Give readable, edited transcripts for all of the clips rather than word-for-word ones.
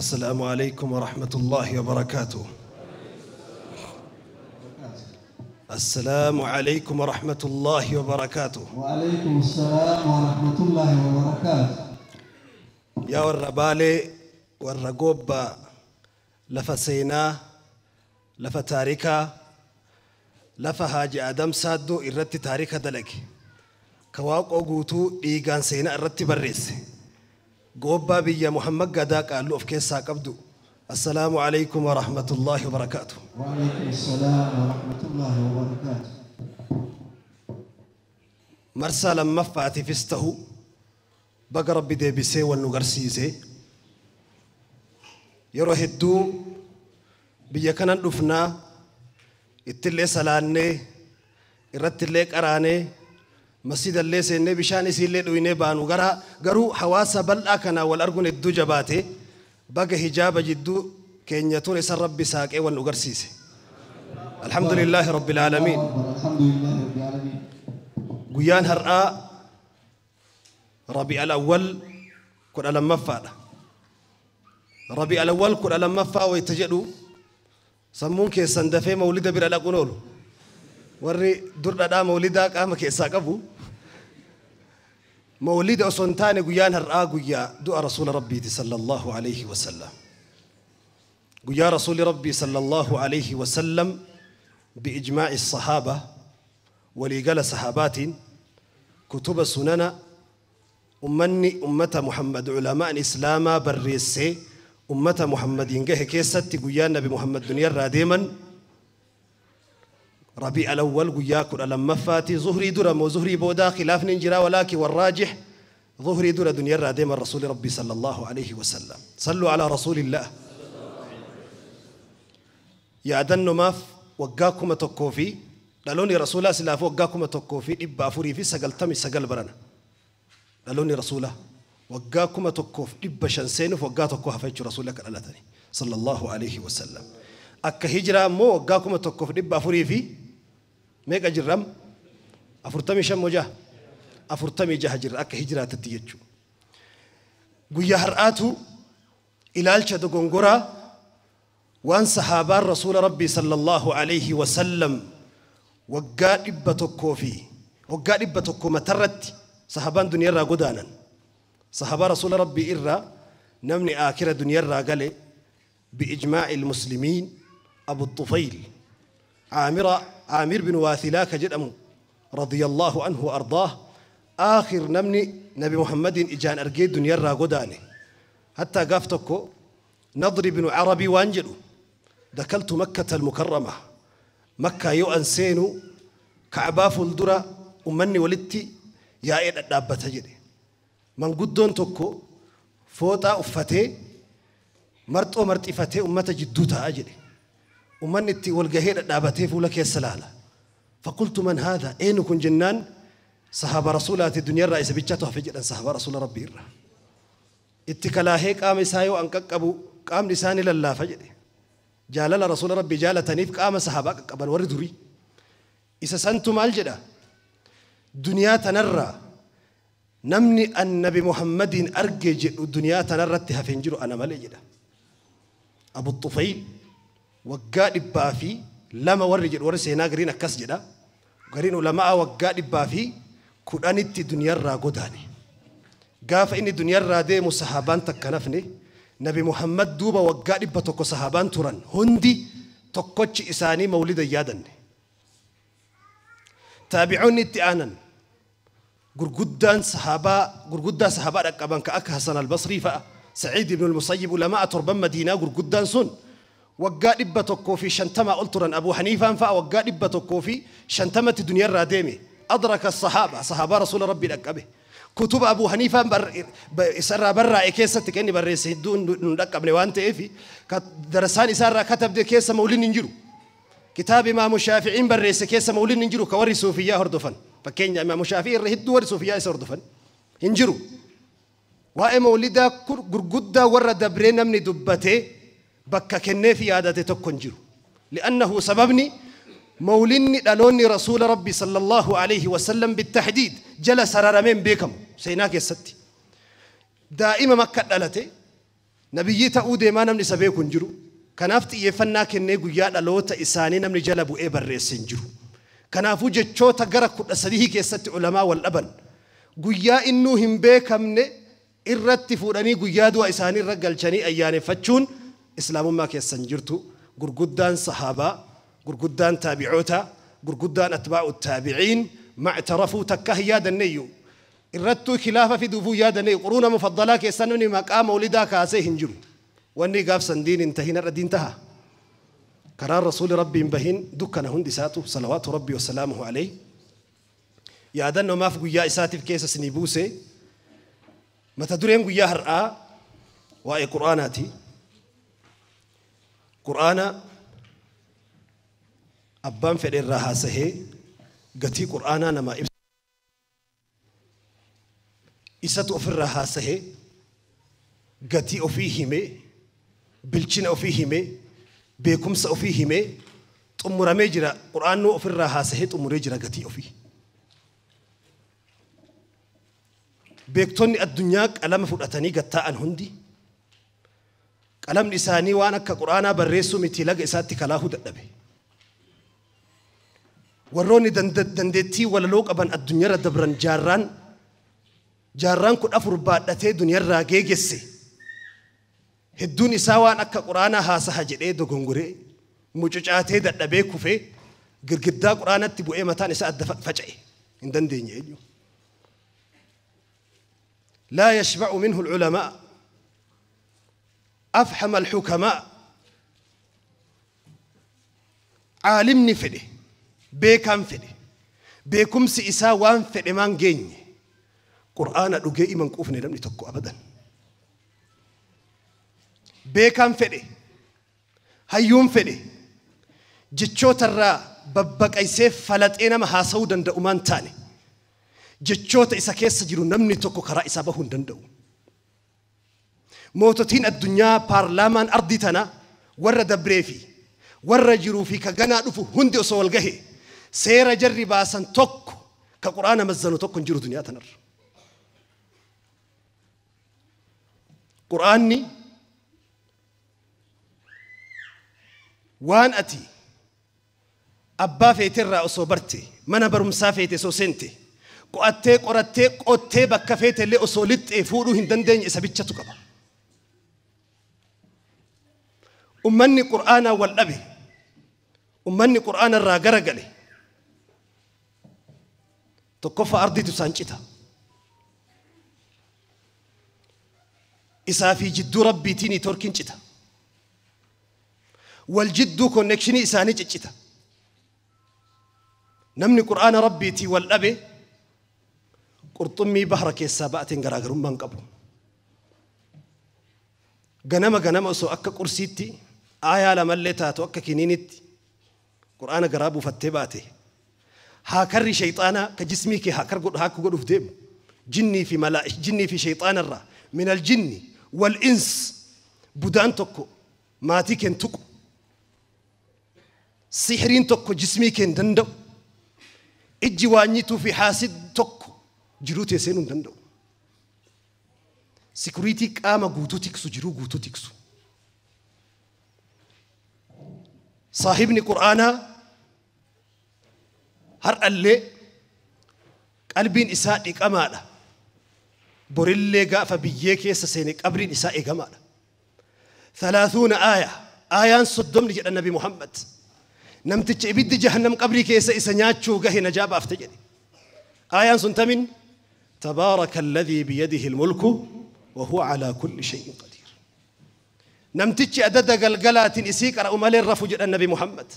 السلام عليكم ورحمة الله وبركاته. السلام عليكم ورحمة الله وبركاته. وعليكم السلام ورحمة الله وبركاته. يا وربالي ورقوبة لفسينا لفتاريكا لفهاج آدم سادو إرتي تاريكا دلك كواق أغوتو إيغان سينا إرتي بريس قوبا بيا محمد قداك قالوا في كيسا قبدو. السلام عليكم ورحمة الله وبركاته. وعليكم السلام ورحمة الله وبركاته. مرسى لما فاتي فسته بقى ربي دي بيسي والنغرسيسي يروح الدو بيا كان دفنا اتلي سلاني ارتلي قراني مسجد اللي سيني بشان سيلي دويني بانو غرا غرو حواسا بل اكنا والارغن الدو جباتي بقى حجاب جدو كينيا توري سر ربي ساقي والنغرسيسي. الحمد لله رب العالمين. الحمد لله رب العالمين. غيان هرآ ربيع الأول كن ألم مفا ربيع الأول كن ألم مفا ويتجدو سمون كيسان دفي مولد بير الأقنولو وري درنا دا مولدا قام كيسا قبو مولد أصنتان غيان هرآ غيا دعاء رسول ربي صلى الله عليه وسلم. غيا رسول ربي صلى الله عليه وسلم بإجماع الصحابة ولقال صحابات كتب سنن أمني أمة محمد علماء الإسلام بريسي أمة محمد ينجه كيست قيا نبي محمد دنيا راديما ربيع الأول قيا كل لما فاتي ظهري درم وظهري بودا خلاف ننجرا ولكن والراجح ظهري در دنيا راديما رسول ربي صلى الله عليه وسلم. صلوا على رسول الله. يا دن ماف وقاكم تكوفي لالوني رسول الله سلافو وقاكم تكوفي إبا فوري في سقلتمي سقل برنا لالوني رسوله وقاكم تكوف إبا شنسين وقاتكو هفيتش رسولك الألتني صلى الله عليه وسلم. أك هجرة مو وقاكم تكوف إبا فوري في ميك أجرم أفرتمي شم وجه أفرتمي جه جر أك هجرة تتيجو قيا هرآتو إلالشة دقنقرة وان صحابة رسول ربي صلى الله عليه وسلم وقا إبا تكوفي وقا إبا تكو مترت صحابان دنيا را قدانا صحابة رسول ربي إرى نمني آخر دنيا را قال بإجماع المسلمين أبو الطفيل عامر بن واثلاك جدأم رضي الله عنه وأرضاه آخر نمني نبي محمد إجان أرقي دنيا را قداني حتى قافتكو نضر بن عربي وانجلو دخلت مكة المكرمة مكة يؤن سينو كعبا فلدرة أمني ولدتي يا إيه دابة جدي من قدون تكو فوتا أفتي مرت أمرت إفتي أمة جدوتا أجري أمني تي والجهير دابتي فولك يا سلالة. فقلت من هذا أين كن جنان صحابة رسولات الدنيا الرئيس بيتشاتها في جدا صحابة رسول ربي الرا اتكلا هيك قام سايو أنكك أبو قام لساني لله فجدي جالل رسول ربي جال تنيف قام صحابة قبل وردوري إذا سنتم الجدا دنيا تنرى نمني النبي محمد أرجج الدنيا تنرى تهفنجر أنا مالجدا أبو الطفيل وقال بافي لما ورجل ورسينا قرينا كسجدا قرين علماء وقال بافي كرانت الدنيا راقداني قاف إن الدنيا رادي مصحابان تكنفني نبي محمد دوبا وقال بتوكو صحابان تران هندي تكوتش إساني مولد يادن تابعوني تآنا غرغدان صحابة غرغدا صحابة ركبان كأك حسن البصري فسعيد بن المسيب علماء تربان مدينة غرغدان سن وقال بتوكو في شنتما ألتران أبو حنيفة فوقال بتوكو في شنتمة الدنيا الراديمي أدرك الصحابة صحابة رسول ربي ركبه كتب أبو حنيفة سر برا إكيسة كأني بريس دون نركب نوانت إفي درسان سر كتب دي كيسة مولين نجرو كتاب إمام الشافعي بريس كيسة مولين نجرو كوري صوفية هردفن فكين إمام الشافعي رهد وري صوفية هردفن هنجرو وإمولدا غرغدا ورد برينا من دبته بكا كني في عادته تكنجرو لأنه سببني مولني دالوني رسول ربي صلى الله عليه وسلم بالتحديد جلس ررمين بكم سيناك يا ستي دائما مكة دالته Nabiyyii ta'uu deemaa namni isa beeku hin jiru. Kanaaf xiyyeeffannaa kennee guyyaa dhaloota isaanii namni jala bu'ee barreesse hin jiru. Kanaafuu jechoota gara 13 keessatti ulamaa wal dhaban. Guyyaa innuu hin beekamne irratti fuudhanii guyyaa du'a isaanii irra galchanii ayyaaneffachuun islaamummaa keessan jirtu. Gurguddaan sahaabaa, gurguddaan taabi'oota, gurguddaan atbaa'u taabiciin mactarafuu takka hin yaadanneeyyu. Irrattuu khilaafa fiduufuu yaadanne quruuna mufaddalaa keessan namni maqaa mawlidaa kaasee hin jiru. Wanni gaafsan diin hin tahin irra diin taha. Karaan rasuuli rabbiin bahin dukkana hundi isaatu salawaatu rabbii wasalaamuhu alayhi. Yaadannoo maaf guyyaa isaatiif keessa isinii buuse. Mata dureen guyyaa har'aa waa'ee Qur'aanaati. Qur'aana abbaan fedhe irraa haasahee gatii Qur'aanaa namaa ibsa. Isatu ofirraa haasahee gatii ofii himee bilchina ofii himee beekumsa ofii himee xumuramee jira. Qur'aannuu ofirraa haasahee xumuree jira gatii ofii. Beektonni addunyaa qalama fudhatanii gattaa'an hundi qalamni isaanii waan akka Qur'aanaa barreessuu miti laga isaatti kalaahuu dadhabe. Warroonni dandeettii walaloo qaban addunyaarra dabran jaarraan 14 baadhatee duniyarraa geegesse. Hedduun isaa waan akka Qur'aanaa haasaha jedhee dogongoree mucucaatee dadhabee kufee girgiddaa Qur'aanatti bu'ee mataan isaa adda faca'e hin dandeenye eenyu. لا يشبع منه العلماء أفحم الحكماء. عالمني فدي بيكام فدي بيكم سئسا وان فدي مان جيني قرآن رجائي من كوفني لم يتكو أبدا. بيكام فدي هيوم فدي جتشو ترى ببك أي سيف فلت إنا ما هاسودا دأمان تاني. Jechoota isa keessa jiru namni tokko karaa isaa bahuu hin danda'u. Moototiin addunyaa paarlaamaan ardii tana warra dabree fi warra jiruu fi ka ganaa dhufu hundi osoo wal gahe seera jarri baasan tokko ka Qur'aana mazzanu tokko hin jiru duniyaa tanarra. Qur'aanni waan ati abbaa feeterraa osoo barte mana barumsaa feete osoo seente qo'attee qorattee qottee bakka feete illee osoo lixxee fuudhuu hin dandeenye isa bichatu qaba. Ummanni Qur'aanaa wal dhabe, ummanni Qur'aana irraa garagale tokkoffaa ardiitu isaan cita. Isaa fi jidduu rabbiitiin torkiin cita. Wal jidduu konnekshinii isaanii ciccita. Namni Qur'aana rabbiitii wal dhabe qurxummii bahra keessaa ba'ateen garaagarummaa hin qabu. Ganama ganama osoo akka qursiitti aayaa lamallee taatu akka kiniinitti Qur'aana garaa buufattee baate haakarri shayxaanaa ka jismii kee haakar godhu haakku godhuuf deemu jinnii fi jinnii fi shayxaanarraa min aljinni wal ins budaan tokko maatii keen tuqu sihiriin tokko jismii keen danda'u ijji waanyituu fi haasid tokko jiruu teessee hin danda'u. Sikuriitii qaama guutuu tiksu jiruu guutuu tiksu. Saahibni Qur'aanaa har'allee qalbiin isaa dhiqamaadha. Borillee gaafa biyyee keessa seene qabriin isaa eegamaadha. 30 aaya aayaan 30 jedha Nabi Muhammad. Namticha ibiddi jahannam qabrii keessa isa nyaachuu gahe najaa baafte jedhe. Aayaan sun tamin تبارك الذي بيده الملك وهو على كل شيء قدير. نمتج أدد قلقلات إسيك رأمال الرفج النبي محمد.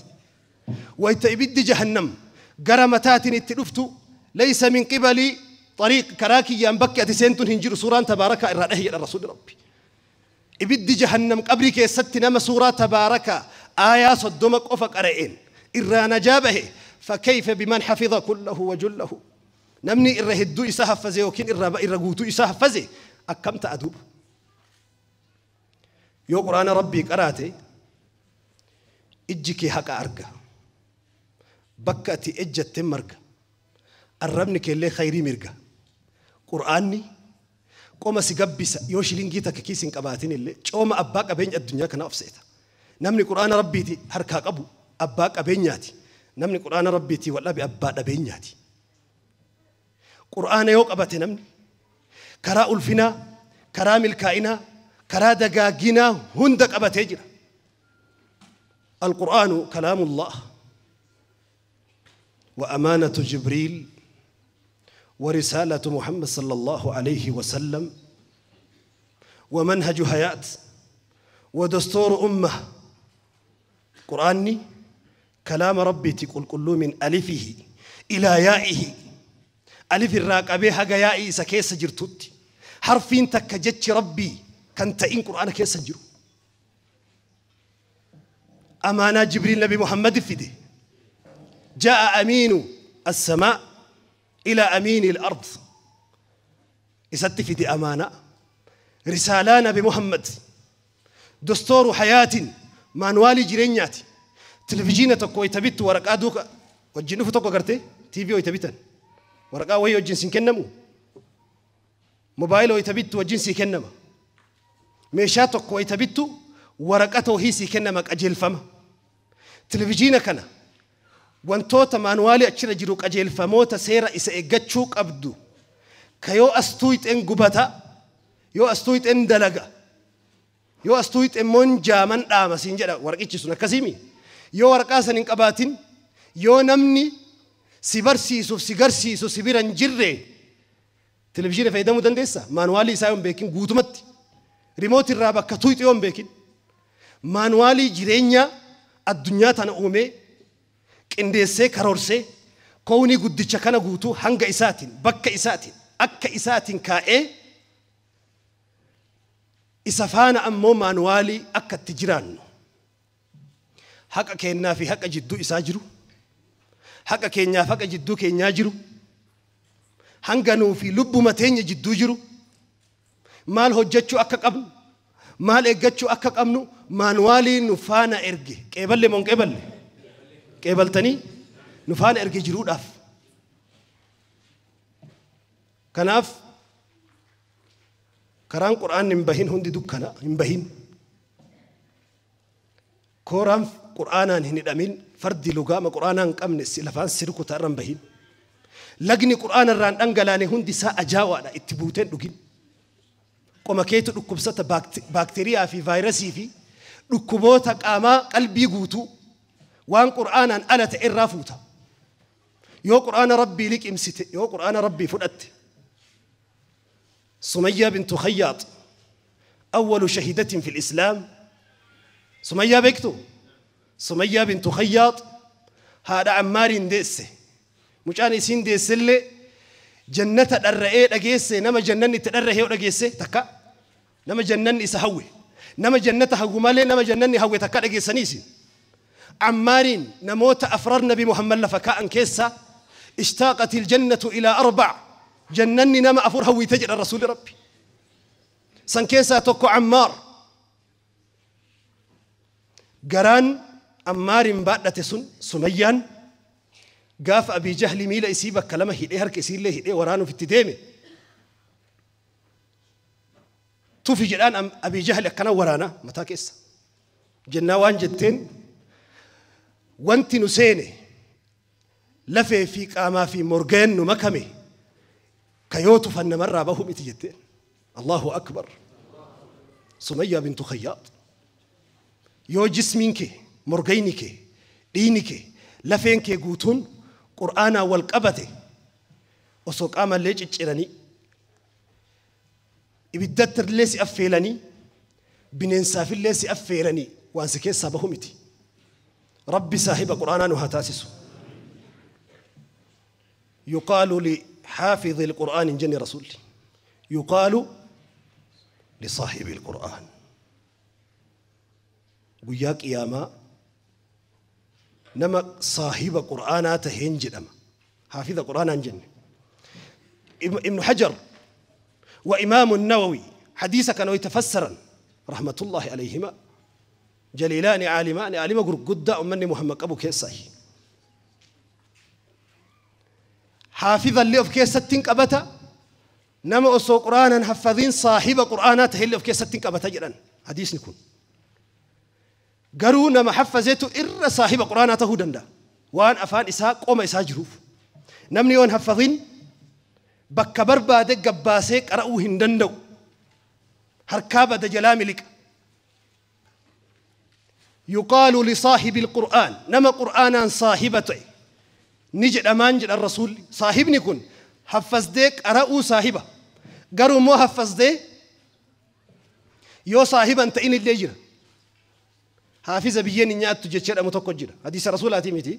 ويتأبد جهنم قرمتات التلفت ليس من قبل طريق كراكي ينبكي أتسنتن هنجر سوران تبارك إرادة إلى الرسول ربي. إبد جهنم قبري كيست نما سورة تبارك آية صدمك أفق أرئين إرانا جابه فكيف بمن حفظ كله وجله. نمني إره هدو إسا حفظه وكين إره قوتو إسا حفظه أكم تأدوب. يو قرآن ربي قرأتي إجيكي حق أرقى بكأتي إجت تمرقى الربنك اللي خيري مرقى. قرآني Qoma si gabbisa yoo shilingii takka kiis hin qabaatin illee cooma abbaa qabeenya addunyaa kanaa of seeta. Namni quraana rabbiiti harkaa qabu abbaa qabeenyaati. Namni quraana rabbiiti wal dhabe abbaa dhabeenyaati. Quraana yoo qabate namni karaa ulfinaa, karaa milkaa'inaa, karaa dagaaginaa hunda qabatee jira. القرآن كلام الله وأمانة جبريل ورسالة محمد صلى الله عليه وسلم ومنهج حياة ودستور أمة. قرآني كلام ربي تقول كل من ألفه إلى يائه. ألف الراقبة حاجة يائي سكيس جرتوت حرفين تكجت ربي كنت إن قرآن كيس جرو. أمانة جبريل نبي محمد فيده. جاء أمين السماء إلى أمين الأرض. إسات فيدي أمانة رسالة نبي محمد دستور حياة مانوالي جرينياتي. تلفزيون تكو يتبت ورقة دوك وجنوف تكو قرتي تي في ويتبتن ورقة وهي وجنسين كنمو موبايل ويتبت وجنسي كنما ميشا تكو يتبت ورقة وهي سي كنما أجل فما. تلفزيون كنا wantoota maanuwaalii achirra jiru qajeelfamoota seera isa eeggachuu qabdu ka yoo astuuxeen gubata, yoo astuuxeen dalaga, yoo astuuxeen moon jaaman dhaama siin jedha warqichi sun akkasiimi. Yoo waraqaa san hin qabaatin, yoo namni si barsiisuuf si garsiisu si bira hin jirre televizyiina fayyadamuu dandeessa. Maanuwaalii isaa yoo hin beekin guutumatti rimoot irraa bakka tuuxi yoo hin beekin maanuwaalii jireenyaa addunyaa tana uumee qindeessee karoorsee kownii guddicha kana guutuu hanga isaatiin bakka isaatiin akka isaatiin kaa'ee isa faana ammoo maanuwaalii akka itti jiraannu haqa keenyaa fi haqa jidduu isaa jiru, haqa keenyaaf haqa jidduu keenyaa jiru, hanga nuu fi lubbuma teenya jidduu jiru, maal hojjechuu akka qabnu, maal eeggachuu akka qabnu maanuwaalii nu faana erge. Qeeballe moo hin qeeballe? Qeebaltanii nu faana erge jiruudhaaf. Kanaaf karaan qur'aanni hin bahin hundi dukkana hin bahin. Kooraan qur'aanaan hin hidhamin, fardi lugaama qur'aanaan hin qabne lafaan si rukuta irra hin bahin. Lagni qur'aana irraan dhangalaane hundi isaa ajaawaadha itti buuteen dhugin. Qoma keetu dhukkubsata baakteeriyaa fi vaayirasii fi dhukkuboota qaamaa qalbii guutuu waan qur'aanaan ala ta'e irraa fuuta. Yoo qur'aana rabbii liqimsite, yoo qur'aana rabbii fudhatte. سمية بنت خياط أول شهيدة في الإسلام. سمية بيكتو سمية بنت خياط هذا عمار ديسه مشان يسين ديسلي جنة الرئي دغيسه نما جنني تدرهي دغيسه تكا نما جنني سهوي نما جنة هغمالي نما جنني هوي تكا دغيسنيسي عمار نموت أفرار نبي محمد لفكاء كيسا اشتاقت الجنة إلى أربع جنني نما أفر هوي تجر الرسول ربي سنكيسا توكو عمار قران عمار بعد سن سميان قاف أبي جهل ميلا يسيبك كلامه هيدي هرك يسير له هيدي ورانه في التدامة توفي جلان أبي جهل كان ورانا متاكس جناوان جتين وانت نسيني لفي في قاما في مرجان مكمي كيوتو فن مرة بهم اتجتين. الله أكبر. سمية بنت خياط يو جسمينك مرجينك دينك لفينك قوتون قرآن والقبته وسوق آما ليج اتشيراني ibiddattir illee si affeelanii bineensaafillee si affeeranii waan si keessaa bahu miti. Rabbi saahiba quraanaa nu haa taasisu. Yuqaalu لحافظ القرآن جن رسول، يقال لصاحب القرآن. وياك يا ما نما صاحب قرآن تهنجدم حافظ قرآن جن. ابن حجر وإمام النووي حديث كانوا يتفسرا رحمة الله عليهما، جليلان عالمان عالم قد أمني محمد أبو كيساي حافظا اللي في كيسة تنقبتا Nama osoo qur'aanan haffadhiin saahiba qur'aanaa tahillee of keessatti hin qabata jedhan hadiisni kun. Garuu nama haffazeetu irra saahiba qur'aanaa tahuu danda'a. Waan afaan isaa qoma isaa jiruuf. Namni yoon haffadhiin bakka barbaade gabbaasee qara'uu hin danda'u. Harkaa bada jalaa miliqa. Yuqaalu lisaahibi alqur'aan nama qur'aanaan saahiba ta'e ni jedhamaan jedhan rasuulli. Saahibni kun haffazdee qara'uu saahiba. Garuu immoo haffazdee yoo saahiban ta'in illee jira. Haafiza biyyeen hin nyaattu jecha jedhamu tokko jira. Hadiisa rasuulaatii miti.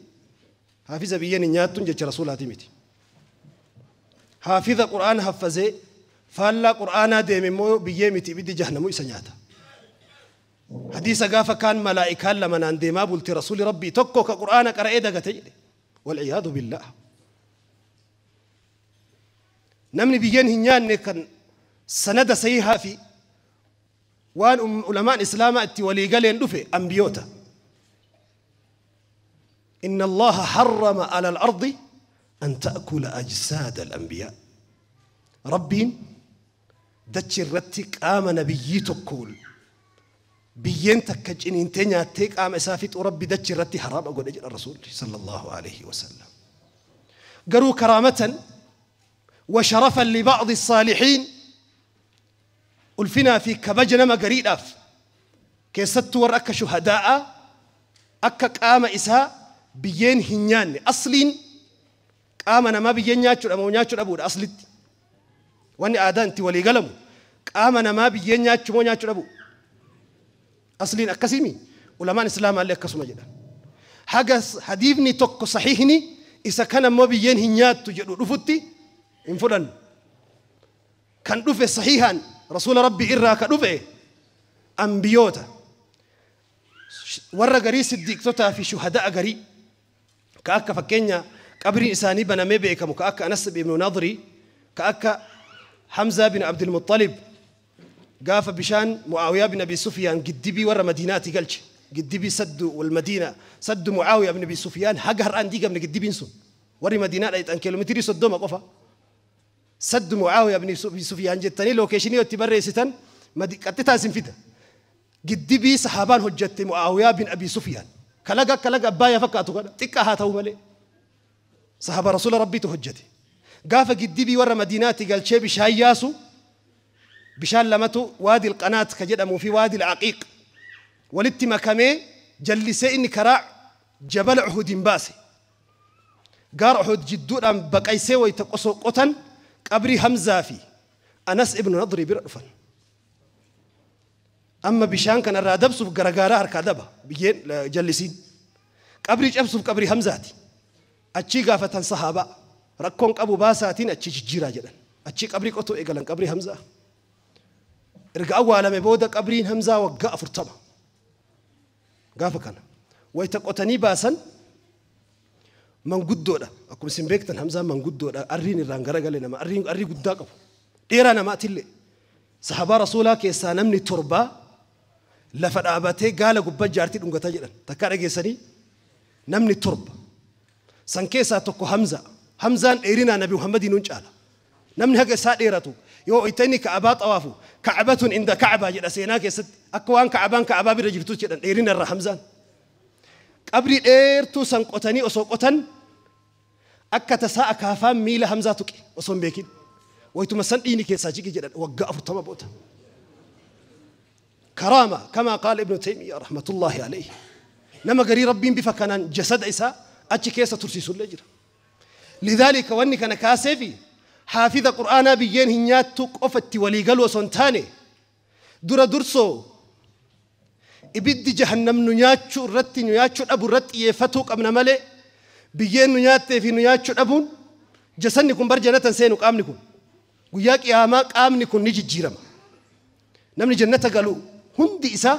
Haafiza biyyeen hin nyaattu jecha rasuulaatii miti. Haafiza qur'aana haffazee faallaa qur'aanaa deeme immoo biyyee miti ibiddi jahannamuu isa nyaata. Hadiisa gaafa kaan malaa'ikaan lama naan deemaa bulte rasuuli rabbii tokko ka qur'aana qara'ee dagate jedhe. Walciyaadu billaah. Namni biyyeen hin nyaanne kan sanada sahihaa fi waan ulamaan islaamaa itti walii galeen dhufe ambiyoota. Inna Allaha harrama ala al-ardi an ta'kula ajsaada al-anbiyaa. Rabbiin dachi irratti qaama nabiyyii tokko biyyeen takka ciniintee nyaattee qaama isaa fixuu rabbi dachi irratti haraama godhe jedha rasuulli sallallahu alayhi wasallam. Garuu karaamatan وشرفا لبعض الصالحين ألفنا في كبجنا مقريداف كيست ورأك شهداء أكا قام إساء بيين هنيان أصلين قامنا ما بيين نياتشو أمو نياتشو أبو أصلت واني آدانتي ولي قلمو قامنا ما بيين نياتشو مو نياتشو أبو أصلين أكسيمي علماء الإسلام اللي أكسو مجدا حاجة حديثني توكو صحيحني إذا كان مو بيين هنياتو جدو رفوتي إن فلان كان دفع صحيحا رسول ربي إرى كدفع أنبيوتا ورا غري صديق توتا في شهداء غري كأكا فكينيا قبرين إساني بنا مبيكم كأكا أنس بن نضري كأكا حمزة بن عبد المطلب قاف بشان معاوية بن أبي سفيان قدبي ورا مديناتي قالش قدبي سدوا والمدينة سدوا معاوية بن أبي سفيان هجر أنديقة من قدبي نسون ورا مدينة أن كيلومتري صدوما قفا سد معاوية بن سفيان جتني لوكيشني وتبرئ قطتها سنفدة قدبي صحابان هجت معاوية بن أبي سفيان كلقا كلقا بايا فكاتو كذا تكا هاتو ملي صحابة رسول ربي تهجتي قاف قدبي ورا مديناتي قال شيء بشاياسو بشان لمتو وادي القناة كجد أمو في وادي العقيق ولدت مكامي جلسي إني كراع جبل عهود باسي قار عهود جدو أم بقيسي ويتقصو قطن قبري همزة في أنس ابن نضري برأفن أما بشان كان الرادب سوف غرغارة هركادبة بيجين جلسين قبري جب سوف قبري همزاتي أتشي قافة صحابة ركون أبو باساتين أتشي جيرا جدا أتشي قبري قطو إيقلن قبري همزة رجع أول ما بودا قبرين همزة وقع فرطمة قافة كان ويتقطني باسن من قدوده أكون سنبكتن همزة من قدوده أرين الرانجرة قال لنا ما أرين أري قداك إيرانا ما تلي صحابة رسوله كيسانمني تربة لفت أبته قال قبة جارتي دونك تجدا تكارج يسني نمني تربة سنكيسة تكو همزة همزة إيرنا نبي محمد نونج على نمني هجا سات إيرتو يو إتني كعبات أوافو كعبة عند كعبة جدا سيناك يسد أكوان كعبان كعبة برجلتو جدا إيرنا الرحمزان قبري إيرتو سنقطني أسوقطن akka tasaa akaafaan miila Hamzaa tuqe osoo hin beekin wayituma san dhiini keessaa jige jedhan waggaa 40 booda. Karaama kamaa qaala Ibnu Taymiyaa rahmatullahi alayhi nama garii rabbiin bifa kanaan jasada isaa achi keessa tursiisullee jira. Lidaalika wanni kana kaasee fi haafiza qur'aanaa biyyeen hin nyaattu qofatti walii galu osoo hin taane dura dursoo ibiddi jahannam nu nyaachuu irratti nu nyaachuu dhabu irratti xiyyeeffatuu qabna malee biyyeen nu nyaattee fi nu nyaachuu dhabuun jasanni kun bar jannatan seenu qaamni kun guyyaa qiyaamaa qaamni kun ni jijjiirama. Namni jannata galu hundi isaa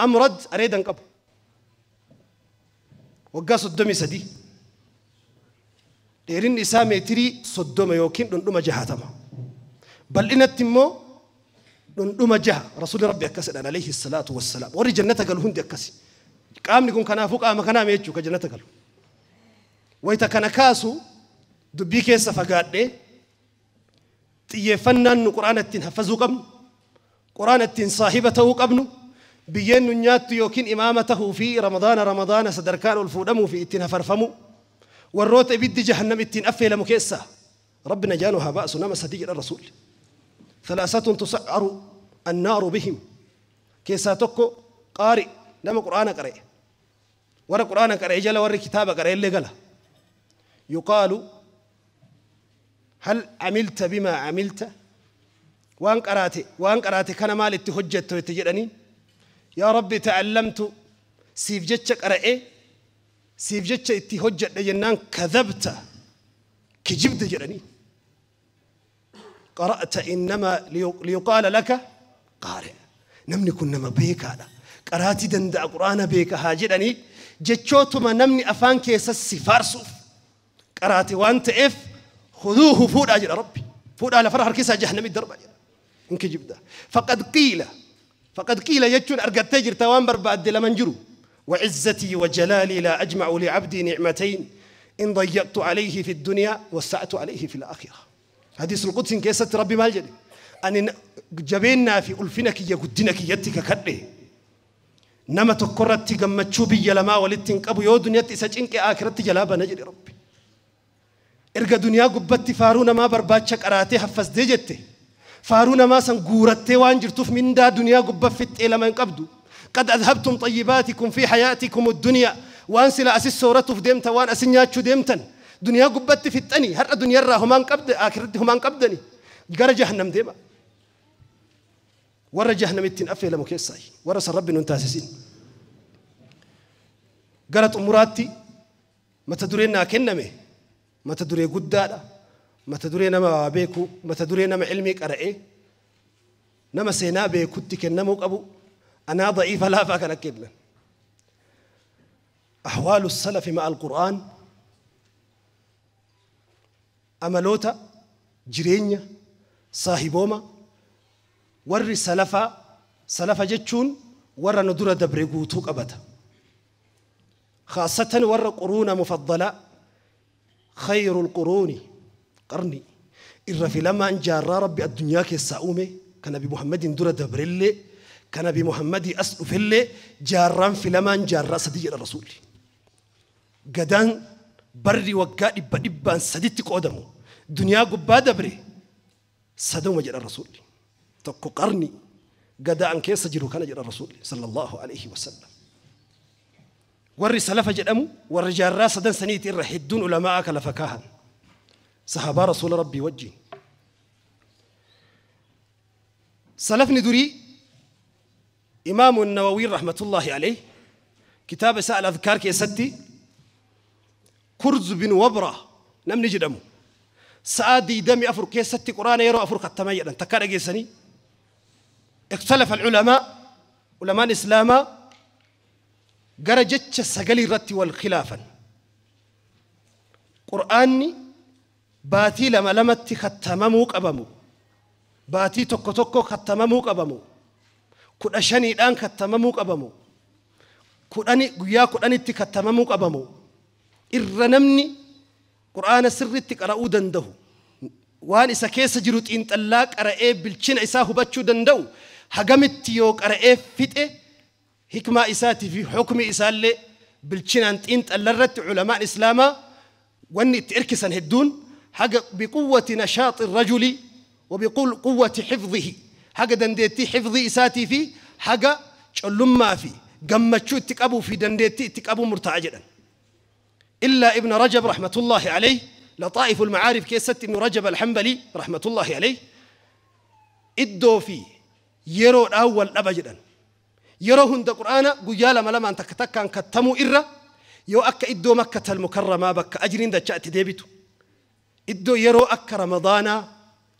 amrad areedan qabu. Waggaa 33 dheerinni isaa meetirii 30 yookiin dhundhuma 60. Bal'inatti immoo dhundhuma 6 rasuulli rabbi akkas jedhan alayhi salaatu wassalaam. Warri jannata galu hundi akkasi. Qaamni kun kanaafuu qaama kanaa jechuu ka jannata galu. Wayita kana kaasu dubbii keessa fagaadhee Xiyyeeffannaan nu quraana ittiin haffazuu qabnu, quraana ittiin saahiba ta'uu qabnu, biyyeen nu nyaattu yookiin imaama tahuu fi ramadaana ramadaana sadarkaan ol fuudhamuu fi ittiin hafarfamu, warroota ibiddi jahannam ittiin affeelamu keessaa rabbi najaa nu haa baasu nama sadii jedha rasuulli. Thalaasatun tusa'aru annaaru bihim keessaa tokko qaari nama quraana qara'e. Warra quraana qara'e jala warri kitaaba qara'e illee gala. Yuqaalu hal amilta bimaa amilta, waan qaraate kana maal itti hojjettu itti jedhanii, yaa rabbi ta'allamtu siif jecha qara'e siif jecha itti hojjedhe jennaan kadhabta kijibde jedhanii. Qara'ta innamaa liyuqaala laka qaari, namni kun nama beekaadha, qaraatii danda'a, quraana beeka haa jedhanii jechootuma namni afaan keessa si faarsuuf qaraate waan ta'eef خذوه فودا جل ربي فودا لفرح harkisaa jahannamitti darba jedha in kijibda. Faqad qiila jechuun argattee jirta waan barbaadde laman jiru. وعزتي وجلالي لا أجمع لعبدي نعمتين إن ضيقت عليه في الدنيا وسعت عليه في الآخرة. حديث القدس كيست ربي مال جدي أن جبيننا في ألفنك يقدنك يتك كده نما تكرت جمتشو بي لما ولدتن أبو يو دنيا تسجنك آخرت جلابا نجري ربي. Erga duniyaa gubbatti faaruu namaa barbaacha qaraatee haffasdee jette, faaruu namaa san guurattee waan jirtuuf mindaa duniyaa gubba fixxee lama hin qabdu. Qad adhabtum xayyibaatikum fi hayaatikum addunyaa, waan sila asis sooratuuf deemtan, waan asin nyaachuu deemtan duniyaa gubbatti fixxanii har'a duniyaarraa homaan qabde akhiratti homaan qabdani gara jahannam deema. Warra jahannam ittiin affeelamu keessaa warra san rabbi nun taasisin. Gara xumuraatti mata dureen naa kenname mata duree guddaadha, mata duree nama beeku, mata duree nama ilmii qara'e, nama seenaa beekutti kennamuu qabu. Anaa da'iifa laafaa kana kennan. Ahwaalu salafi ma'a alqur'aan, amaloota jireenya saahibooma warri salafaa. Salafa jechuun warra nu dura dabre guutuu qabata, khaasatan warra quruuna mufaddalaa خير القرون قرني إر في لما أن جارا ربي الدنيا كيساومي كان أبي محمد درة دبرلي كان أبي محمد أسل فيلي جارا في لما أن جارا سدي الرسول قدان بري وقال إبان سديتك قدمه دنيا قبا دبري سدوم جل الرسول تكو قرني قدان كيس جرو كان جل الرسول صلى الله عليه وسلم. والرسالة فجدمو والرجال راسدا سنيت الرحدون علماء كلفكاها صحابة رسول ربي وجه سلف ندري. إمام النووي رحمة الله عليه كتاب سأل أذكار كيستي كرز بن وبرة نم نجدمو سعادي دمي أفر كيستي قرآن يرو أفر ختميا تكاد جيسني. اختلف العلماء علماء الإسلام gara jecha sagalii irratti wal khilaafan. Qur'aanni baatii lama lamatti khattamamuu qabamu, baatii tokko tokko khattamamuu qabamu, 15dhaan khattamamuu qabamu, 10 guyyaa 10tti khattamamuu qabamu. Irra namni qur'aana sirritti qara'uu danda'u, waan isa keessa jiru xiinxallaa qara'ee bilchina isaa hubachuu danda'u, hagamitti yoo qara'ee fixe hikmaa isaatii fi hukmi isaallee bilchinaan xiinxallarratti culamaan islaamaa wanni itti erkisan hedduun haga biquwwati nashaaxi rajuli wa biquwwati xifdihi, haga dandeettii xifdii isaatii fi haga collummaa fi gammachuu itti qabuu fi dandeettii itti qabuu murtaa'a jedhan. إلا ابن رجب رحمة الله عليه لطائف المعارف كيست ابن رجب الحنبلي رحمة الله عليه إدو في يرو الأول أبجدا yeroo hunda qur'aana guyyaa lama lamaan takka takkaan kattamuu irra yoo akka iddoo Makkatal Mukarramaa bakka ajriin dachaa itti deebitu, iddoo yeroo akka Ramadaanaa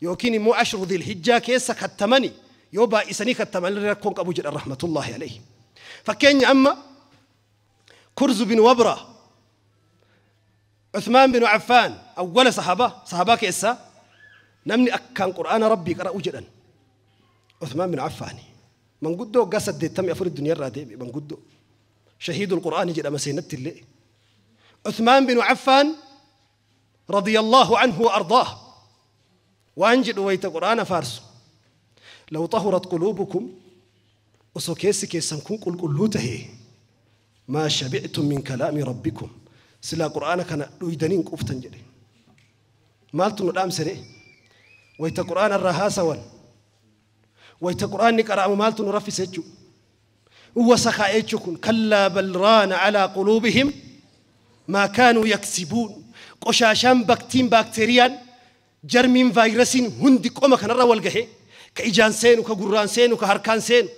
yookiin immoo ashru Dhilhijjaa keessa kattamani yoo baay'isanii kattaman rakkoon qabu jedhan rahmatullahi alayhi. Fakkeenya amma Kurz bin Wabra, Uthmaan bin Affaan awwala sahabaa keessaa namni akkaan qur'aana rabbii qara'u jedhan Uthmaan bin Affaani. Manguddoo waggaa 84 duniyaa irraa deebi'e manguddoo shahiidul qur'aanii jedhama seenatti illee. Uthmaan bin Affaan radiyallahu anhu wa ardaah Waan jedhu wayta qur'aana faarsu law tahurat quluubukum osoo keessi keessan kun qulqulluu tahe maa shabictum min kalaami rabbikum silaa qur'aana kana dhuydanii hin quuftan jedhe. Maaltu nu dhaamsere wayta qur'aana irraa haasawan wayta qur'aanni qara'amu maaltu nu raffise jechuu wasakhaa jechuu kun kallaa bal raana calaa quluubihim maa kaanuu yaksibuun qoshaashaan baktiin baakteeriyaan jarmiin vaayirasiin hundi qoma kanarra wal gahe ka ijaan seenu ka gurraan seenu ka harkaan seenu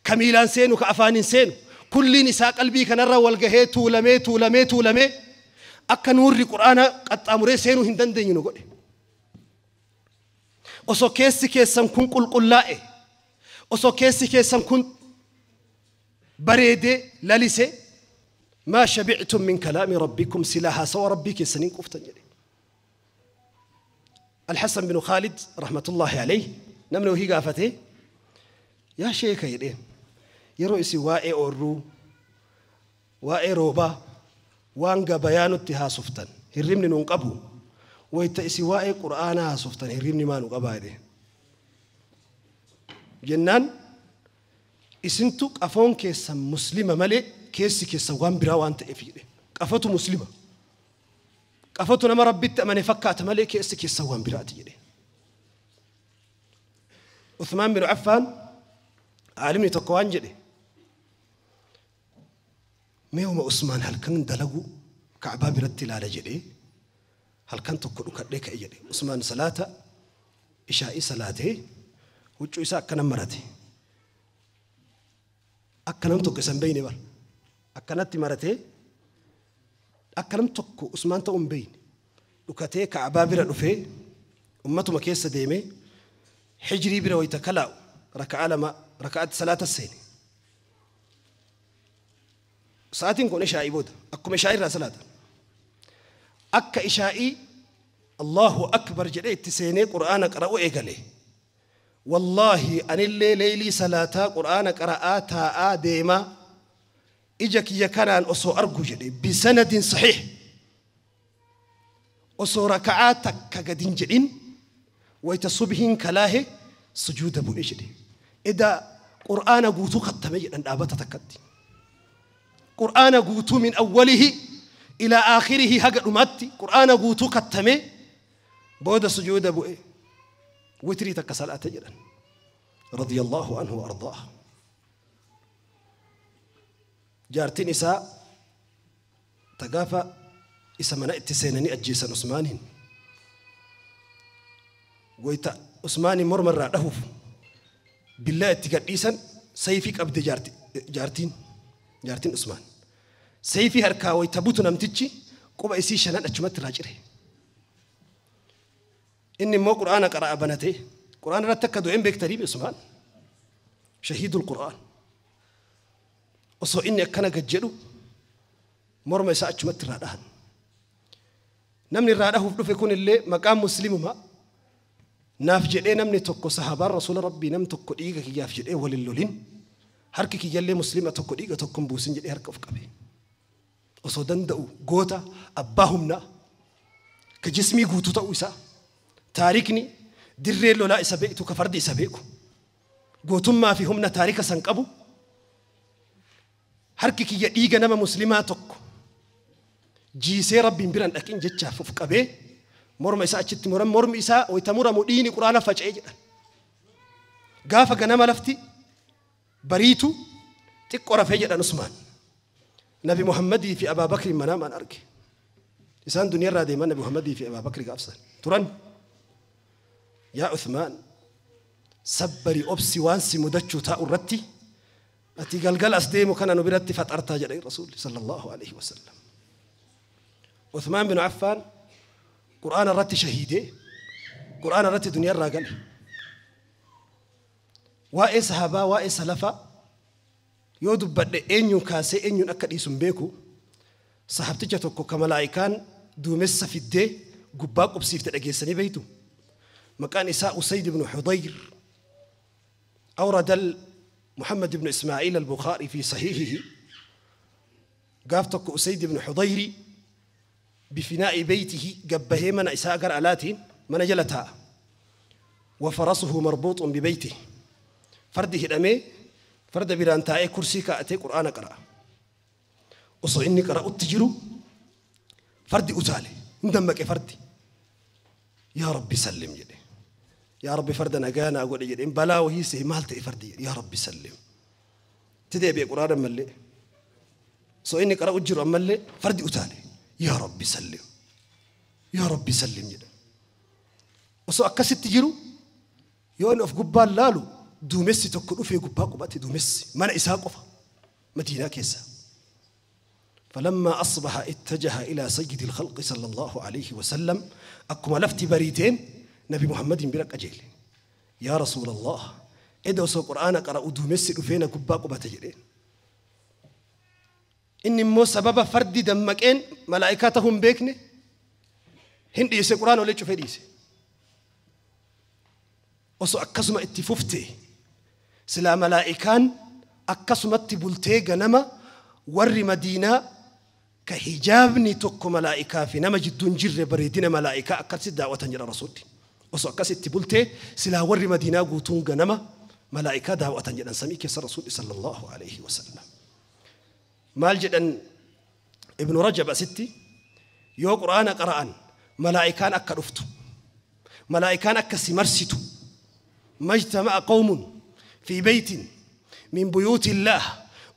ka miilaan seenu ka afaaniin seenu kulliin isaa qalbii kanarra wal gahee tuulamee tuulamee tuulamee akka nuurri qur'aana qaxxaamuree seenuu hin dandeenyu nu godhe. Osoo keessi keessan kun qulqullaa'e osoo keessi keessan kun bareedee lalise maa shabictum min kalaami rabbikum silaa haasawa rabbii keessaniin quuftan jedhe. الحسن بن خالد رحمة الله عليه نمني وهي قافته يا شيخ يدين yeroo isin waa'ee oorruu waa'ee roobaa waan gabayaa nutti haasoftan hirribni nuun qabu wayta isin waa'ee qur'aanaa haasoftan hirribni maa nu qabaa jedhe jennaan isintu qafoon keessan muslima malee keessi keessan waan biraa waan ta'eef jedhe qafatu muslima qafatu nama rabbitti amane fakkaata malee keessi keessan waan biraati jedhe. Uthmaan bin Affaan aalimni tokko waan jedhe meewuma Usmaan halkan dalagu Ka'baa biratti ilaala jedhee halkan tokko dhukadhee ka'e jedhe. Usmaan salaata ishaa'ii salaatee huccuu isaa akkana marate. Akka nam tokko isa hin beeyne bara. Akkanatti maratee akka nam tokko Usmaan ta'uu hin beeyne. Dhukatee Ka'baa bira dhufee ummatuma keessa deemee hijrii bira wayita kalaa'u raka'aa lama raka'aatti salaata seene. Sa'aatiin kun ishaa'ii booda akkuma ishaa'ii irraa salaata. Akka ishaa'ii Allahu akbar jedhee itti seenee qur'aana qara'uu eegale. Wallaahi anillee leeylii salaataa qur'aana qara'aa taa'aa deemaa ija kiyya kanaan osoo argu jedhe bisanadin saxiix osoo raka'aa takka gadin jedhin wayita subhiin kalaahe sujuuda bu'e jedhe. Edaa qur'aana guutuu kattame jedhan dhaabata takkatti. قرآن قوتو من أوله إلى آخره هقد مات قرآن قوتو كتمه بود سجود بؤه وتري تكسل أتجرا رضي الله عنه وأرضاه. جارتين إساء تقافى إسا منأت سينني أجيسا عثمانين ويتا عثماني مرمر رأهف بالله اتقاد سيفك أبدي جارتين jaartiin Usmaan sayfii harkaa wayita butu namtichi quba isii shanan achumatti irraa cire. Inni immoo qur'aana qara'a banatee qur'aana irratti akka du'een beektanii Usmaan shahiidul qur'aan osoo inni akkana gad jedhu morma isaa achumatti irraa dhahan. Namni irraa dhahuuf dhufe kun illee maqaan muslimumaa naaf jedhee namni tokko sahaabaan rasuula rabbii nam tokko dhiiga kiyyaaf jedhee walin lolin harki kiyyallee muslima tokko dhiiga tokko hin buusin jedhee harka of qabe. Osoo danda'u goota abbaa humnaa ka jismii guutuu ta'uu isaa taarikni dirree lolaa isa beektu ka fardi isa beeku gootummaa fi humna taarika san qabu harki kiyya dhiiga nama muslimaa tokko jiisee rabbiin biraan dhaqin jechaaf of qabee morma isaa achitti muran mormi isaa wayita muramu dhiini quraana faca'ee jedhan. Gaafa ganama lafti bariitu xiqqoo rafee jedhan Usmaan. Nabi Muhammadii fi Abaa Bakri manaamaan arge. Isaan duniyaarraa deeman Nabi Muhammadii fi Abaa Bakri gaafsan turan. Yaa Usmaan sabbari obsi waan si mudachuu taa'u irratti ati galgala as deemu kana nu biratti faxartaa jedhe Rasuulli sallallahu alaihi wasallam. Usmaan bin Affaan qur'aana irratti shahiidee qur'aana irratti duniyaarraa gale. Waa'ee sahaabaa waa'ee salafaa yoo dubbadhe eenyuun kaasee eenyuun akka dhiisu hin beeku sahabticha tokko ka malaa'ikaan duumessa fiddee gubbaa qubsiifte dhageessanii beeytu. Maqaan isaa Usayd ibn Hudayr أورد محمد بن إسماعيل البخاري في صحيحه قافتك أسيد بن حضير بفناء بيته قبه من إساء قرألاتين من جلتها وفرسه مربوط ببيته فرده هدمي فرد بيران تاعي كرسي كأتي قرآن قرأ وصو إني قرأ التجرو فرد أتالي ندمك فردي يا ربي سلم جدي يا ربي فرد نجانا أقول جدي إن بلا وهي سي مالتي فردي يا ربي سلم تدي بي قرآن ملي سو إني قرأ التجرو ملي فرد أتالي يا ربي سلم يا ربي سلم جدي وصو أكست تجرو يون أف قبال لالو دومسي تكون في قبا قباتي دومسي من إساقفة مدينة كيسا فلما أصبح اتجه إلى سيد الخلق صلى الله عليه وسلم أكما لفت بريتين نبي محمد برك أجيل يا رسول الله إذا سو قرآن قرأ دومسي فينا قبا قباتي جرين إن مو سبب فرد دمكين ملائكتهم بيكني هندي يسي قرآن ولا يشوف هديسي وسو أكسما اتففتي سلا ملائكان أكسما اتبلتي غنما ور مدينة كحجابني توكو ملائكة في نما جدون جر بريدين ملائكة أكسي دعوة جرى رسولي وسو أكسي اتبلتي سلا ور مدينة قوتون غنما ملائكة دعوة جرى سميك رسول صلى الله عليه وسلم مال جدا ابن رجب ستي يو قرآن قرآن ملائكان أكرفتو ملائكان أكسي مرستو ما اجتمع قوم في بيت من بيوت الله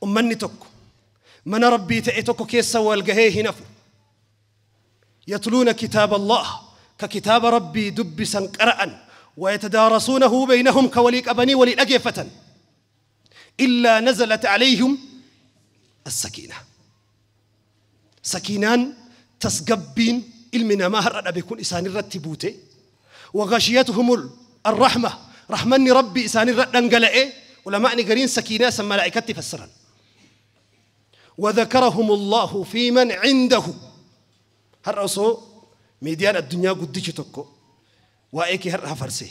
أمنتك من ربي تأتك كيس والجهيه نفو يتلون كتاب الله ككتاب ربي دبسا قرأ ويتدارسونه بينهم كوليك أبني ولي أجفة إلا نزلت عليهم السكينة سكينان تسقبين علمنا ما هرأ بيكون إسان الرتبوتي وغشيتهم الرحمة رحمني ربي إسان الرتنقلئ ولما أني قرين سكينة سمى ملائكتي فسرا وذكرهم الله في من عنده هرأسو ميديان الدنيا قديش تكو وإيكي هرها فرسي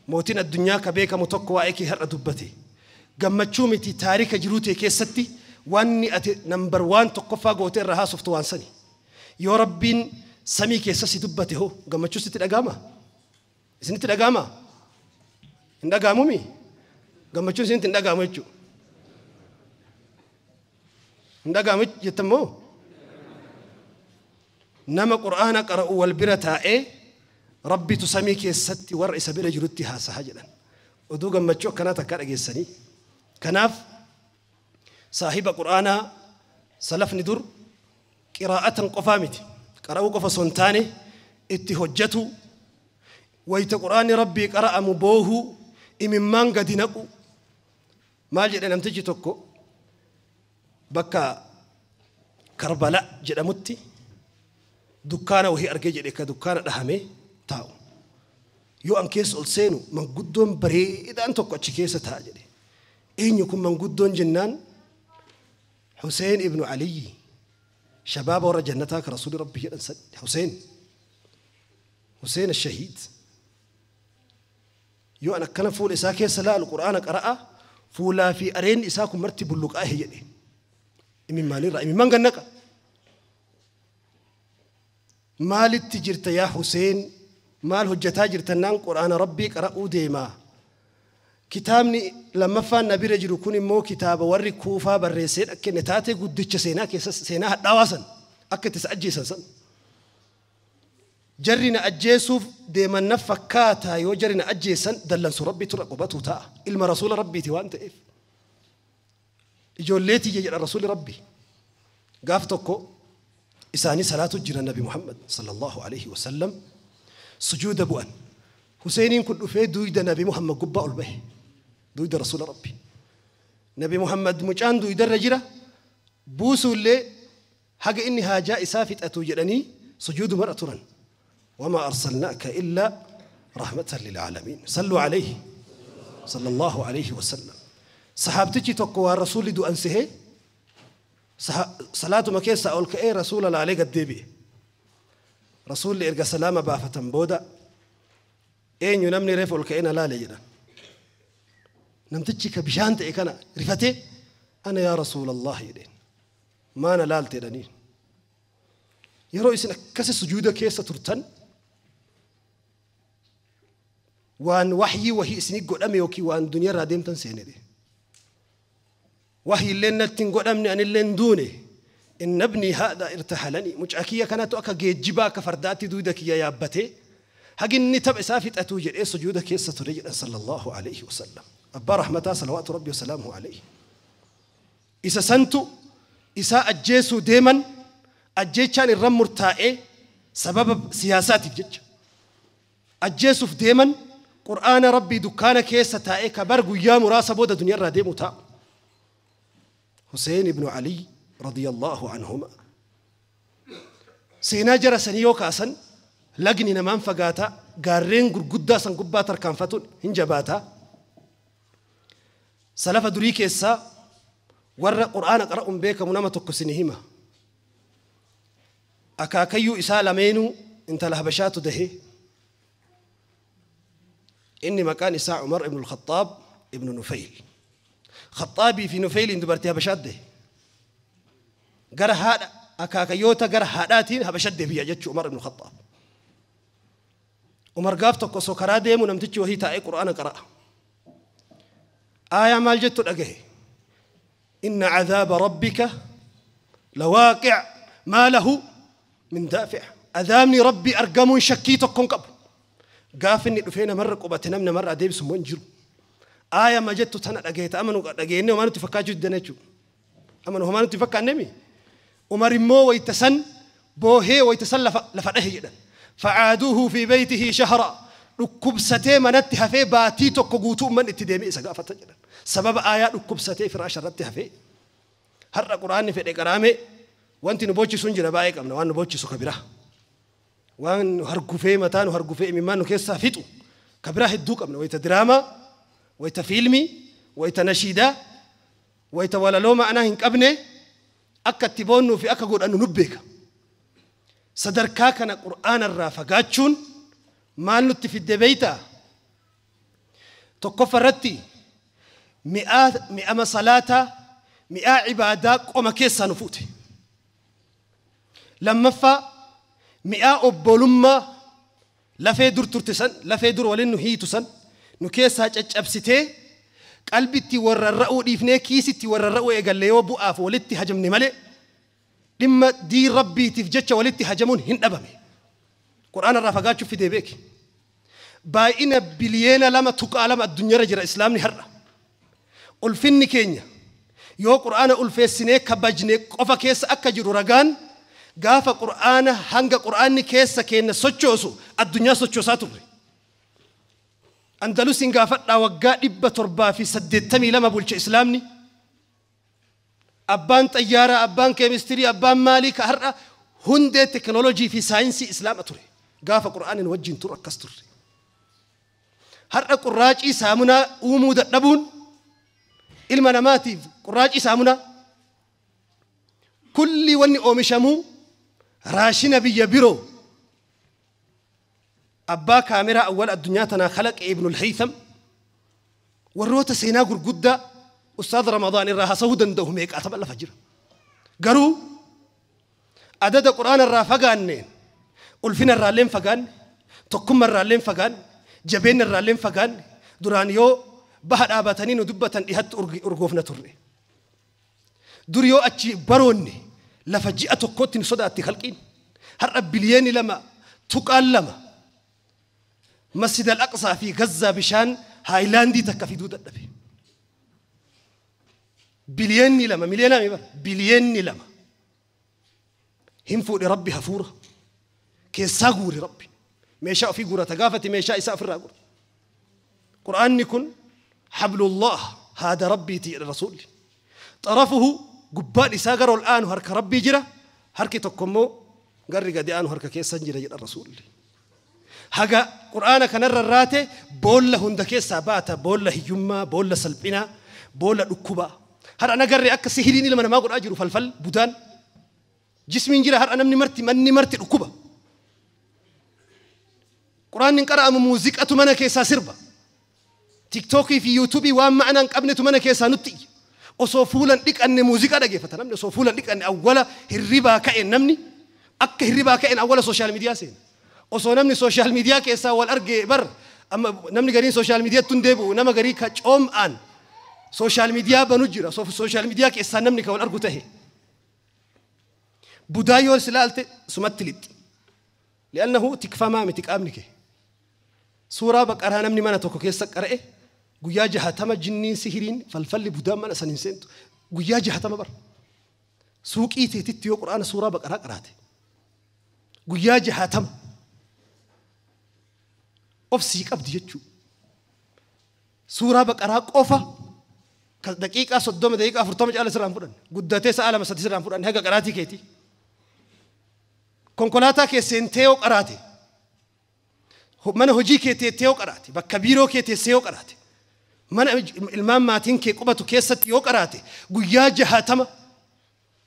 موتين الدنيا كبيك متكو وإيكي هر دبتي قمتشومتي تاريخ جروتي كيستي واني أتي نمبر وان تقفا قوتين رها صفتوان سني يا ربين سمي كيسسي دبتي هو قمتشو ستي الأقامة سنتي الأقامة إن gammachuu isinitti hin dhaga'amu jechuudha. Hin dhaga'amu jettammoo nama qur'aana qara'u wal bira taa'ee rabbitu samii keessatti warra isa bira jirutti haasa'a jedhan. Oduu gammachuu akkanaa takka dhageessanii. Kanaaf saahiba qur'aanaa salafni dur qiraa'atan qofaa miti. Qara'uu qofa osoo hin taane itti hojjetu wayita qur'aanni rabbii qara'amu boohuu imimmaan gadi naqu maal jedhe namtichi tokko bakka Karbala jedhamutti dukkaana wahii argee jedhe ka dukkaana dhahamee taa'u yoo an keessa ol seenu manguddoon bareedaan tokko achi keessa taa'a jedhe eenyu kun manguddoon jennaan Hussein ibnu Aliyyi shabaaba warra jannataa ka rasuuli rabbi jedhan Hussein Hussein ashahiid yoo an akkana fuula isaa keessa laalu qur'aana qara'a fuulaa fi areen isaa kun marti bulluqaa'e jedhe imimmaanirraa imimmaan gannaqa maalitti jirta yaa Hussein maal hojjetaa jirtannaan qur'aana rabbii qara'uu deemaa kitaabni lammaffaan na bira jiru kun immoo kitaaba warri kuufaa barreessee dhakkenne taatee guddicha seenaa keessa seenaa hadhaawaa san akka itti isa ajjeesan san jarri na ajjeesuuf deeman na fakkaataa yoo jarri na ajjeesan dallansu rabbiitu irra qubatu ta'a ilma rasuula rabbiiti waan ta'eef ijoolleetii jedha rasuuli rabbi gaaf tokko isaanii salaatu jira nabi Muhammad sallallahu alaihi wasallam sujuuda bu'an Huseeniin kun dhufee duyda nabi Muhammad gubbaa ol bahe duyda rasuula rabbi nabi Muhammad mucaan duydarra jira buusuullee haga inni haajaa isaa fixatu jedhanii sujuudu mar'a turan وما أرسلناك إلا رحمة للعالمين صلوا عليه صلى الله عليه وسلم صحابتي تقوى الرسول دو أنسه صلاة مكيسة أقول كأي رسول الله عليه قد ديبي رسول إرجع سلامة بافتن بودا إن ينمني ريف الكئنا لا لجنا نمتشي كبشانت إكنا رفتي أنا يا رسول الله يدين ما أنا لالتي دنين يرو إسنا كسي سجودة كيسة ترتن Waan waxyii wahii isinii godhame yookiin waan duniyaa irraa deemtan seenedhe. Wahii illee natti hin godhamne anillee hin duune. Inna ibnii haadha irtahalanii mucaa kiyya kanatu akka geejjibaa akka fardaatti duuda kiyya yaabbatee haginni tapha isaa fixatuu jedhee sujuuda keessa ture jedhan sallallahu alayhi wasallam. Abbaa rahmataa salawaatu rabbi wasalaamuhu alayhi. Isa santu isaa ajjeesuu deeman ajjeechaan irra murtaa'ee sababa siyaasaatiif jecha. Ajjeesuuf deeman qur'aana rabbii dukkaana keessa taa'ee kabar guyyaa muraasa booda duniyaa irraa deemu taa'u. Hussein ibnu Ali radiyallahu anhuma. Seenaa jara sanii yoo kaasan lagni namaan fagaataa gaarreen gurguddaa san gubbaa tarkaanfatuun hin jabaataa. Salafa durii keessaa warra qur'aana qara'uun beekamu nama tokko isin hima. Akaakayyuu isaa lameenuu intala Habashaatu dahee. Inni maqaan isaa Umar ibn al-Khattaab ibn Nufayl. Khattaabii fi Nufayliin dubartii Habashaat dahe. Gara haadha akaakayyoota gara haadhaatiin Habashaat deebi'a jechuu Umar ibn al-Khattaab. Umar gaaf tokko osoo karaa deemu namtichi wahii taa'ee qur'aana qara'a. Aayaa maal jettu dhagahe? Inna cadaaba rabbika lawaaqic maa lahu min daafic. Adaabni rabbii argamuun shakkii tokko hin qabu. Gaaf inni dhufee namarra qubate namni namarra adeemsu immoo hin jiru. Aayaa ma jettu tana dhagahe ta'amanu dhageenye homaa nutti fakkaachuu diddan jechuudha. Amanu homaa nutti fakkaannemi. Umar immoo wayita san boohee wayita san lafa dhahe jedhan. Facaaduuhu fi beytihi shahra. Dhukkubsatee manatti hafee baatii tokko guutuu ummanni itti deemee isa gaafata jedhan. Sababa aayaa dhukkubsatee firaasha irratti hafee. Har'a quraanni fedhe qaraame wanti nu boochisu hin jira baay'ee qabna waan nu boochisu ka biraa. Waan nu hargufee mataa nu hargufee imimmaan nu keessaa fixu ka biraa hedduu qabna. Wayita diraamaa, wayita fiilmii, wayita nashiidaa, wayita walaloo ma'anaa hin qabne akka itti boonnuu fi akka godhannu nu beeka. Sadarkaa kana qur'aana irraa fagaachuun maal nutti fidde beeytaa? Tokkoffaa irratti mi'ama salaataa, mi'aa ibaadaa qoma keessaa nu fuute. Lammaffaa mi'aa obbolummaa lafee dur turte san, lafee dur waliin nu hiitu san nu keessaa caccabsitee qalbitti warra ra'uu dhiifnee kiisitti warra ra'uu eegalle yoo bu'aaf walitti hajamne malee dhimma diin rabbiitiif jecha walitti hajamuun hin dhabame. Qur'aana irraa fagaachuuf fidee beeki. Baay'ina biliyeena 2.2 addunyaarra jira islaamni har'a. Ulfinni keenya yoo qur'aana ulfeessinee kabajne qofa keessa akka jiru ragaan gaafa qur'aana hanga qur'aanni keessa keenya sochoosu addunyaa sochoosaa turre. Andalusiin gaafadhaa waggaa 782 bulche islaamni. Abbaan xayyaaraa, abbaan keemistirii, abbaan maalii ka har'a hundee teknoolojii fi saayinsii islaama ture. Gaafa qur'aanin wajjin turu akkas turre. Har'a qurraacii saamunaa uumuu dadhabuun ilma namaatiif qurraacii saamunaa kulli wanni oomishamuu raashina biyya biroo. Abbaa kaameraa awwal addunyaa tanaa kalaqe Ibnul Haytham warroota seenaa gurguddaa Ustaad Ramadaan irraa haasa'uu danda'u meeqaatama lafa jira. Garuu adada qur'aana irraa fagaanneen ulfina irraa illee fagaanne, tokkummaa irraa illee fagaanne, jabeenya irraa illee fagaanne duraan yoo baha dhaabatanii nu dubbatan dhihatti urgoofna turre. Dur yoo achi baroonne lafa ji'a tokkotti nu sodaatti halqiin. Har'a biliyeeni 2.2 Masjid al-Aqsaa fi Gazzaa bishaan haayilaandii takka fiduu dadhabe. Biliyeenni 2 miliyoona bara biliyeenni 2 hin fuudhe rabbi hafuura keessaa guure rabbi meeshaa ofii guurata gaafate meeshaa isaa ofirraa guure. Qur'aanni kun hablullah haada rabbiiti jedha rasuulli. Xarafuhu gubbaan isaa gara ol aanu harka rabbii jira harki tokko immoo garri gadi aanu harka keessa jira jedha rasuulli. Haga qur'aana kanarra raate boolla hunda keessaa baata boolla hiyyummaa boolla salphinaa boolla dhukkubaa. Har'a nagarree akka sihiriin ilma namaa godhaa jiru falfal budaan jismiin jira har'a namni marti manni marti dhukkuba. Qur'aanni hin qara'amu muuziqatu mana keessaa sirba. Tiktookii fi yuutuubii waan ma'anaa hin qabnetu mana keessaa nutti iyya. Osoo fuulan dhiqanne muuziqaa dhageeffata namni osoo fuulan dhiqanne awwala hirribaa ka'een namni akka hirribaa ka'een awwala sooshaal miidiyaa seena. Osoo namni sooshaal miidiyaa keessaa wal argee bar Amma namni gariin social miidiyaatti hin deebi'u, nama garii ka coom'aan social media banu jira. Social media keessaa namni ka wal argu tahe. Budaa yoo silaalte sumatti lixxi. Li'annahu tikfamaa miti qaamni kee. Suuraa Baqaraa namni mana tokko keessa qara'e guyyaa 60 jinniin, sihiriin, falfalli, budaan mana san hin seentu. Guyyaa 60 bara. Suuqii teetitti yoo Quraana suuraa Baqaraa qaraate guyyaa 60 obsii qabdi jechuu. Suuraa Baqaraa qofa daqiiqaa 30, daqiiqaa 40 caala sirraan fudhanne, guddatee sa'a 2, 3 sirraan fudhanne haga qaraatii keetii. Konkolaataa kee seentee yoo qaraate, mana hojii kee teettee yoo qaraate, bakka biiroo kee teessee yoo qaraate, mana ilmaan maatiin kee qubatu keessatti yoo qaraate guyyaa 60.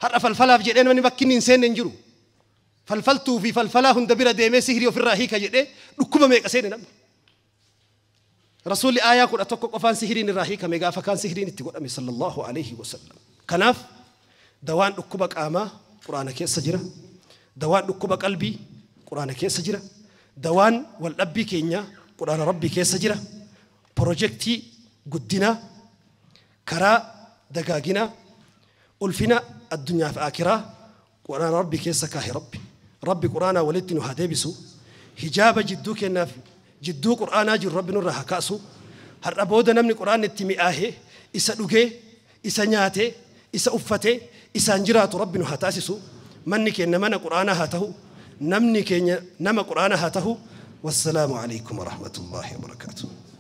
Har'a falfalaaf jedhee namni bakki inni hin seenne hin jiru. Falfaltuu fi falfalaa hunda bira deemee sihirii ofirraa hiika jedhee dhukkuba meeqa seene namni. Rasuulli aayaa 11 qofaan sihiriin irraa hiikame gaafa kaan sihiriin itti godhame, sallallahu alaihi wasallam. Kanaaf dawaan dhukkuba qaamaa Quraana keessa jira. Dawaan dhukkuba qalbii Quraana keessa jira. Dawaan waldhabbii keenyaa Quraana Rabbii keessa jira. Pirojektii guddinaa, karaa dagaaginaa, ulfina addunyaa fi akiraa Quraana Rabbii keessa kaahe Rabbi. Rabbi Quraanaa walitti nu haa deebisu. Hijaaba jidduu kennaaf jidduu Quraanaa jiru Rabbi nurraa haa kaasu. Har'a booda namni Quraanni itti mi'aahee, isa dhugee, isa nyaatee, isa uffatee, isaan jiraatu Rabbi nu haa taasisu. Manni keenya mana Quraanaa haa ta'u. Namni keenya nama Quraanaa haa ta'u. Wassalaamu alaikum warahmatullaahi wabarakaatuh.